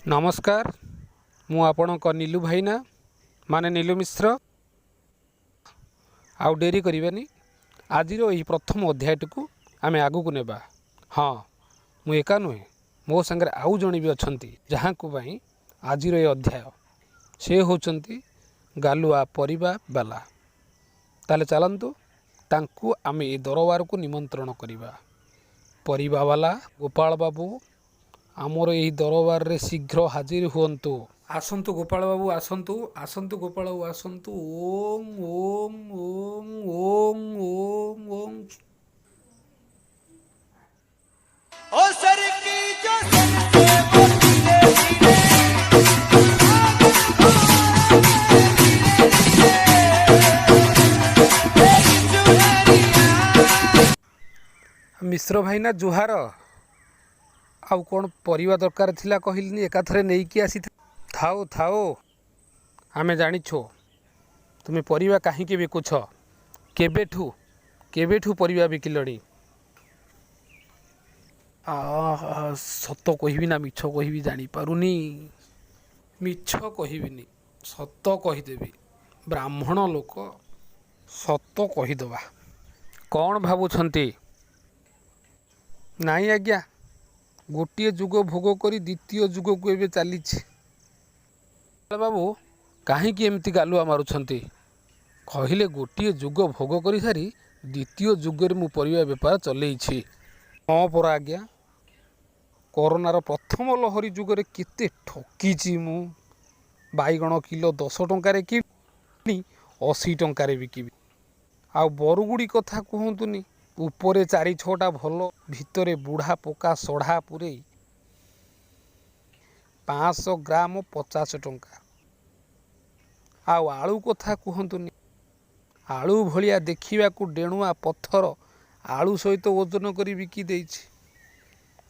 ନମସ୍କାର, ମୁଁ ଆପଣଙ୍କ ନିଲୁ ଭାଇନା, ମାନେ ନିଲୁ ମିଶ୍ର। ଆଉ ଡେରି କରିବାନି, ଆଜିର ଏହି ପ୍ରଥମ ଅଧ୍ୟାୟଟିକୁ ଆମେ ଆଗକୁ ନେବା। ହଁ, ମୁଁ ଏକା ନୁହେଁ, ମୋ ସାଙ୍ଗରେ ଆଉ ଜଣେ ବି ଅଛନ୍ତି, ଯାହାଙ୍କ ପାଇଁ ଆଜିର ଏ ଅଧ୍ୟାୟ। ସେ ହେଉଛନ୍ତି ଗାଲୁଆ ପରିବା ବାଲା। ତାହେଲେ ଚାଲନ୍ତୁ, ତାଙ୍କୁ ଆମେ ଏ ଦରବାରକୁ ନିମନ୍ତ୍ରଣ କରିବା। ପରିବାବାଲା ଗୋପାଳ ବାବୁ, ଆମର ଏହି ଦରବାରରେ ଶୀଘ୍ର ହାଜିର ହୁଅନ୍ତୁ। ଆସନ୍ତୁ ଗୋପାଳ ବାବୁ, ଆସନ୍ତୁ, ଆସନ୍ତୁ ଗୋପାଳ ବାବୁ, ଆସନ୍ତୁ। ଓମ୍ ଓମ୍ ଓମ୍ ଓମ୍ ଓମ୍ ଓମ୍। ओ सर की जो सर से वो धीरे धीरे तेरी चुनरिया। ମିଶ୍ର ଭାଇନା, ଜୁହାର। ଆଉ କ'ଣ ପରିବା ଦରକାର ଥିଲା କହିଲିନି, ଏକାଥରେ ନେଇକି ଆସି। ଥାଉ ଥାଉ, ଆମେ ଜାଣିଛୁ ତୁମେ ପରିବା କାହିଁକି ବିକୁଛ। କେବେଠୁ କେବେଠୁ ପରିବା ବିକିଲଣି? ସତ କହିବି ନା ମିଛ କହିବି ଜାଣିପାରୁନି। ମିଛ କହିବିନି, ସତ କହିଦେବି। ବ୍ରାହ୍ମଣ ଲୋକ, ସତ କହିଦେବା। କ'ଣ ଭାବୁଛନ୍ତି? ନାଇଁ ଆଜ୍ଞା, ଗୋଟିଏ ଯୁଗ ଭୋଗ କରି ଦ୍ୱିତୀୟ ଯୁଗକୁ ଏବେ ଚାଲିଛି। ବାବୁ କାହିଁକି ଏମିତି ଗାଲୁଆ ମାରୁଛନ୍ତି? କହିଲେ, ଗୋଟିଏ ଯୁଗ ଭୋଗ କରିସାରି ଦ୍ୱିତୀୟ ଯୁଗରେ ମୁଁ ପରିବା ବେପାର ଚଲେଇଛି। ହଁ ପରା ଆଜ୍ଞା, କରୋନାର ପ୍ରଥମ ଲହରୀ ଯୁଗରେ କେତେ ଠକିଛି ମୁଁ। ବାଇଗଣ କିଲୋ 10 ଟଙ୍କାରେ କିଣି 80 ଟଙ୍କାରେ ବିକିବି। ଆଉ ବରଗୁଡ଼ି କଥା କୁହନ୍ତୁନି, ଉପରେ ଚାରି ଛଅଟା ଭଲ, ଭିତରେ ବୁଢ଼ା ପୋକା ସଢ଼ା ପୂରେଇ 500 ଗ୍ରାମ 50 ଟଙ୍କା। ଆଉ ଆଳୁ କଥା କୁହନ୍ତୁନି, ଆଳୁ ଭଳିଆ ଦେଖିବାକୁ ଡେଣୁଆ ପଥର ଆଳୁ ସହିତ ଓଜନ କରି ବିକି ଦେଇଛି।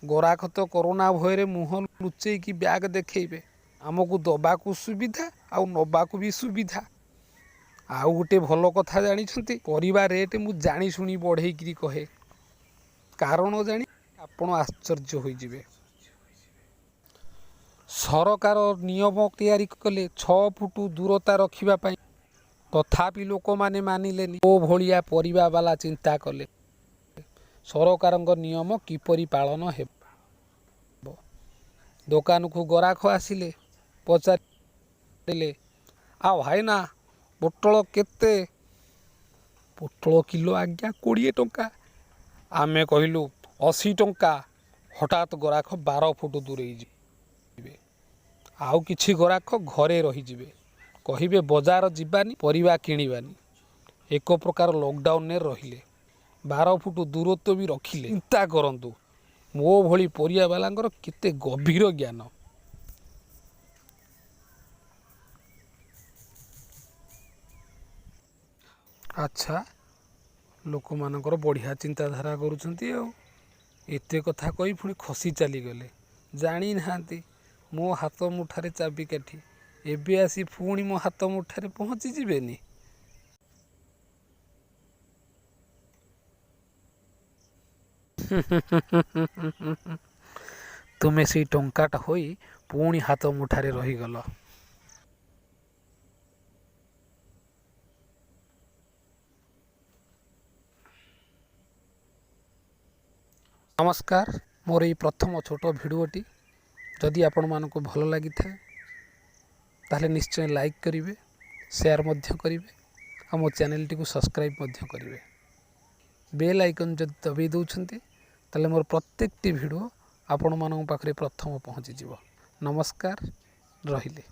ଗରାଖ ତ କରୋନା ଭୟରେ ମୁହଁ ଲୁଚେଇକି ବ୍ୟାଗ ଦେଖେଇବେ। ଆମକୁ ଦବାକୁ ସୁବିଧା ଆଉ ନବାକୁ ବି ସୁବିଧା। ଆଉ ଗୋଟେ ଭଲ କଥା ଜାଣିଛନ୍ତି? ପରିବା ରେଟ୍ ମୁଁ ଜାଣିଶୁଣି ବଢ଼େଇକିରି କହେ। କାରଣ ଜାଣି ଆପଣ ଆଶ୍ଚର୍ଯ୍ୟ ହୋଇଯିବେ। ସରକାର ନିୟମ ତିଆରି କଲେ 6 ଫୁଟ ଦୂରତା ରଖିବା ପାଇଁ, ତଥାପି ଲୋକମାନେ ମାନିଲେନି। ମୋ ଭଳିଆ ପରିବାବାଲା ଚିନ୍ତା କଲେ ସରକାରଙ୍କ ନିୟମ କିପରି ପାଳନ ହେବ। ଦୋକାନକୁ ଗରାଖ ଆସିଲେ, ପଚାରିଲେ, "ଆଉ ଭାଇନା, ପୋଟଳ କେତେ?" "ପୋଟଳ କିଲୋ ଆଜ୍ଞା 20 ଟଙ୍କା।" ଆମେ କହିଲୁ, "80 ଟଙ୍କା।" ହଠାତ୍ ଗରାଖ 12 ଫୁଟ ଦୂରେଇ ଯିବେ। ଆଉ କିଛି ଗରାଖ ଘରେ ରହିଯିବେ, କହିବେ ବଜାର ଯିବାନି, ପରିବା କିଣିବାନି। ଏକ ପ୍ରକାର ଲକଡାଉନରେ ରହିଲେ, 12 ଫୁଟ ଦୂରତ୍ୱ ବି ରଖିଲେ। ଚିନ୍ତା କରନ୍ତୁ, ମୋ ଭଳି ପରିବାବାଲାଙ୍କର କେତେ ଗଭୀର ଜ୍ଞାନ। ଆଚ୍ଛା, ଲୋକମାନଙ୍କର ବଢ଼ିଆ ଚିନ୍ତାଧାରା କରୁଛନ୍ତି। ଆଉ ଏତେ କଥା କହି ପୁଣି ଖସି ଚାଲିଗଲେ। ଜାଣିନାହାନ୍ତି ମୋ ହାତ ମୁଠାରେ ଚାବିକାଠି। ଏବେ ଆସି ପୁଣି ମୋ ହାତ ମୁଠାରେ ପହଞ୍ଚିଯିବେନି? ତୁମେ ସେଇ ଟଙ୍କାଟା ହୋଇ ପୁଣି ହାତ ମୁଠାରେ ରହିଗଲ। ନମସ୍କାର। ମୋର ଏଇ ପ୍ରଥମ ଛୋଟ ଭିଡ଼ିଓଟି ଯଦି ଆପଣମାନଙ୍କୁ ଭଲ ଲାଗିଥାଏ, ତାହେଲେ ନିଶ୍ଚୟ ଲାଇକ୍ କରିବେ, ସେୟାର ମଧ୍ୟ କରିବେ ଆଉ ମୋ ଚ୍ୟାନେଲଟିକୁ ସବସ୍କ୍ରାଇବ୍ ମଧ୍ୟ କରିବେ। ବେଲ୍ ଆଇକନ୍ ଯଦି ଦବାଇ ଦେଉଛନ୍ତି, ତାହେଲେ ମୋର ପ୍ରତ୍ୟେକଟି ଭିଡ଼ିଓ ଆପଣମାନଙ୍କ ପାଖରେ ପ୍ରଥମ ପହଞ୍ଚିଯିବ। ନମସ୍କାର, ରହିଲି।